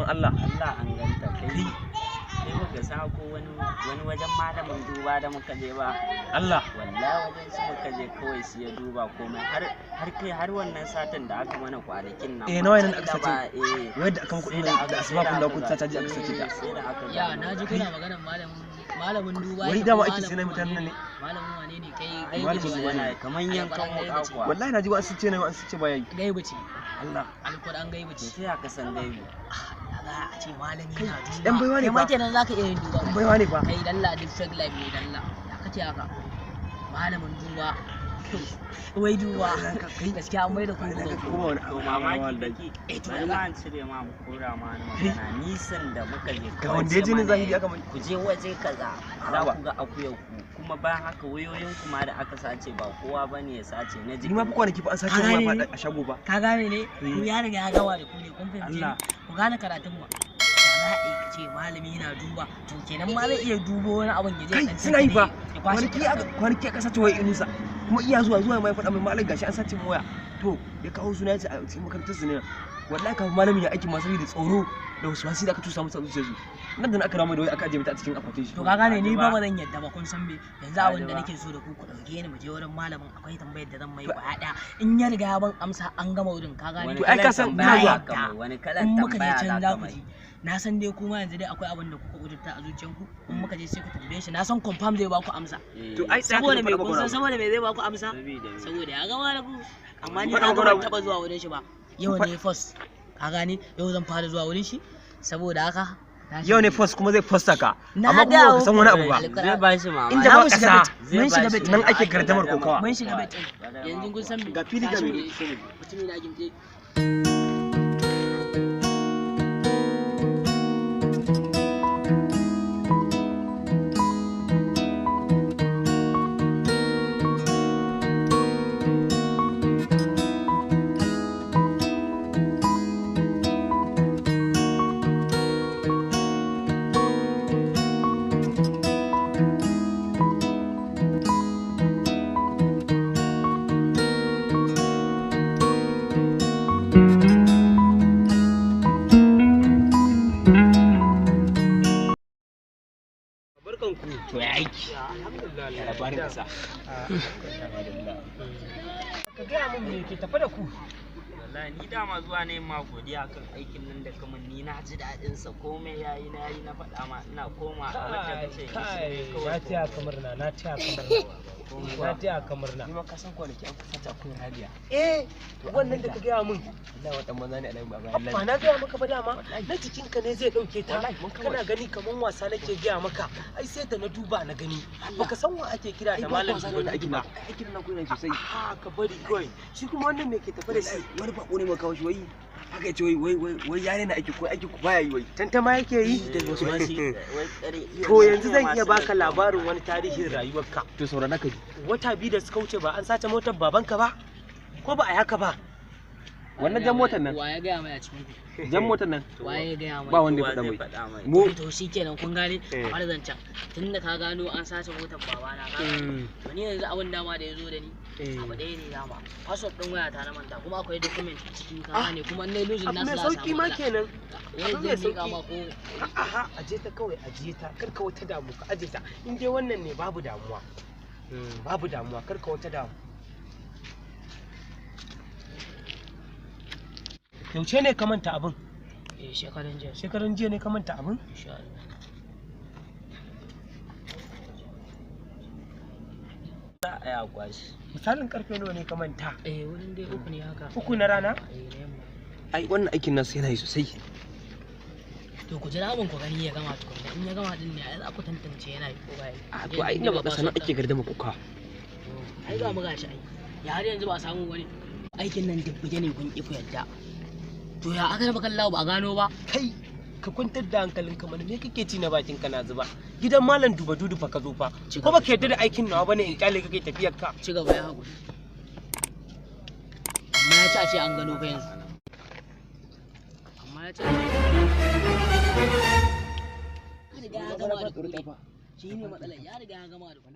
Allah. Allah an ganta kai. Kai baka sa ko wani wajen malamin duba da muka je ba. Allah. Wallahi wajen su muka je kawai su ya duba komai har kai har wannan satin da aka mana kwanakin nan. Eh, ma nawa ne sai aka da sace? ba, eh. Wai da aka muku Sai ɗin da aka- asuba sai kun da dawo kun aka sace aka sace ta. eh, sai da aka Ya gano. na ji kuna maganar malamin duba Wai yake dama ko ake sai na malamin mutanen nan ne. Malamin wane ne kai Ai, gaibu Malamin ce duba wallahi. ne. Kaman yankan Alƙur'an wuƙa gaibu ce. kuwa. Wallahi na ji wa'ansu ce na wa'ansu ce baya yi. Gaibu ce. Allah. Alƙur'an gaibu To ce. ta ya ka san gaibu? Ya za a ce malami na duba. Ɗan baiwa ne Kai ma fa. kenan zaka iya yin duba. Ɗan baiwa ne fa. Kai dalla duk fake life ne dalla. Ya kace haka? Malamin duba. Wai duba. Gaskiya an mai da ku Ka ku. koma wani To abu mamaki wallahi. kake. Eh, to Bari ya ma an cire ma mu kora ma wani magana. Nisan da muka je Ga kawai wanda ya ce je ne mana zahiri yayi, aka mai. ku je waje kaza za Haba. ku ga akuyar ku, kuma bayan haka wayoyin ku ma da aka sace ba kowa bane ya sace na Ni ma fa jikin kwanaki fa an sace Ka waya gane fa a shago ba. Ka gane ne? Ku ya riga ya gama da ku ne, kun fahimce ni? Allah. Ku gane karatun mu. Da za a yi ka ce malami yana duba, to kenan ma zai iya dubo wani abun ya je Kai ya ɗan suna yi fa. tattare ya kwashe Kwanaki aka kwanaki aka sace waya Inusa. Kuma iya zuwa ma ya faɗa mai malam gashi an sace min waya. To ya kawo suna ya ce a cikin makarantar su ne. Wallahi kafin malamin ya aiki ma saboda tsoro da wasu wasi da aka tusa musu a zuciyarsu. Nan da nan aka rama da waya aka ajiye mata a cikin akwatin shi. To ka gane ni Ba. ba ba zan yadda ba, kun san me yanzu abin da Ba. nake so da ku, ku dauke ni mu je wurin malamin, akwai tambayar da zan mai kwaya ɗaya, in ya riga ya ban amsa an gama wurin, ka gane? Wani To ai kalan ka san tambaya ina zuwa. za ka mai, wani kalan In muka je tambaya can za za ka ku mai. ji. Na san dai kuma yanzu dai akwai abin da kuka kudurta a zuciyanku, in muka je sai ku tambaye shi, na san confirm zai ba ku amsa. Eh, To ai tsaya ka Saboda me faɗa kun maka san wani abu. saboda me zai ba ku amsa? Sabida me? Saboda ya gama da ku. Amma ni Faɗa na maka ga wani ban abu. taɓa zuwa wurin shi ba. Yau ne first, ka gane, yau zan fara zuwa wurin shi, saboda haka tashi Yau ne mu je. first kuma zai fosta ka. Na Amma kuma baka san wani abu ba. dawo. Zai ba shi mamaki. Inda Za ba mu shiga ƙasa, bet, Zai mun ba shiga shi bet. Nan ake gardamar kokawa. Mun shiga bet. Gardamar Yanzu kun san me? Ga fili ga Tashi mu mai. je. Mutumi na gimtse. To ya aiki. Ya labarin ƙasa. Ka gaya min me ke tafe da ku. Wallahi ni dama zuwa ne ma godiya kan aikin nan da kamun, ni na ji daɗin sa, komai yayi na yi na faɗa ma ina koma a wanda kace ni shi ne Kai, kawai. na taya ka murna, na taya ka murna, na taya ka murna. Ni ma ka san kwanaki an sace akuyar Radiya. Eh, wannan da ka gaya min. Wallahi wa dan banza ne a nan ba bayan Ba layi. na gaya maka ba dama, na jikinka ne zai ɗauke ta. Wallahi, mun kama Kana shi. gani kaman wasa nake gaya maka, ai sai da na duba na gani. Baka san wa ake kira Ai da ba malam wasa da duba wannan aikin ba. ba. Aikin nan kuna sosai. Ha, ka bari kawai. Shi kuma wannan me ke tafe da shi? Wani bako ne muka kawo shi wai. Haka yace wai wai wai wai yare na aiki ko aiki ku baya yi wai. Tantama yake yi? Da wasu wasi wai tsare. To yanzu zan iya baka labarin wani tarihin rayuwarka. To saurara ka ji. Wata 2 da suka wuce ba an sace motar babanka ba? Ko ba a yi haka ba? Wannan jan motar nan. Wa ya gaya mai a cikin ku? Jan motar nan. Wa ya gaya mai? Ba wanda ya Wa faɗa zai mai. faɗa mai? Mu To shi kenan kun gane, Eh. a bar zancen. Tun da ka gano an sace motar babana, ka gane. To ni yanzu abin dama da ya zo da ni abu ɗaya ne dama. Password ɗin wayata na manta, kuma akwai document a ciki, ka gane, kuma in nayi losing Abu nasu mai za a sauki samu ma matsala. kenan. Wai Abu mai zan miƙa sauki. ma ko A'a, aje ta kawai, ajiye ta, kar ka wata damu, ka aje ta. In dai wannan ne babu damuwa. Babu damuwa, kar ka wata damu. Yaushe ne ka manta abin? Eh, shekaran jiya. Shekaran jiya ne ka manta abin? Insha Allah. Za a yi a kwashi. Misalin karfe nawa ne ka manta? Eh, wurin dai 3 ne haka. 3 na rana? Eh, na yamma. Ai wannan aikin nasu yana yi sosai. To ku jira abin ku gani ya gama tukunna. In ya gama din ne ai za ku tantance yana yi ko ba yi. A to ai inda ba ƙasa nan ake gardama kokawa. Ai ga mu gashi ai. Ya har yanzu ba a samu wani. Aikin nan dubbuge ne kun ƙi ku yadda. To ya aka raba kallawa ba a gano ba? Kai, ka kwantar da hankalinka mana, me kake ci na bakin ka na zuba? Gidan malam duba dudu fa ka zo fa. Ci Ko gaba. baka yarda da aikin nawa bane in kyale kake tafiyar ka? Ci gaba ya haƙuri. Amma ya ci a ce an gano fa yanzu. Amma ya ci a ce. Ya riga ya gama da ku ne. Shi ne matsalar, ya riga ya gama da ku.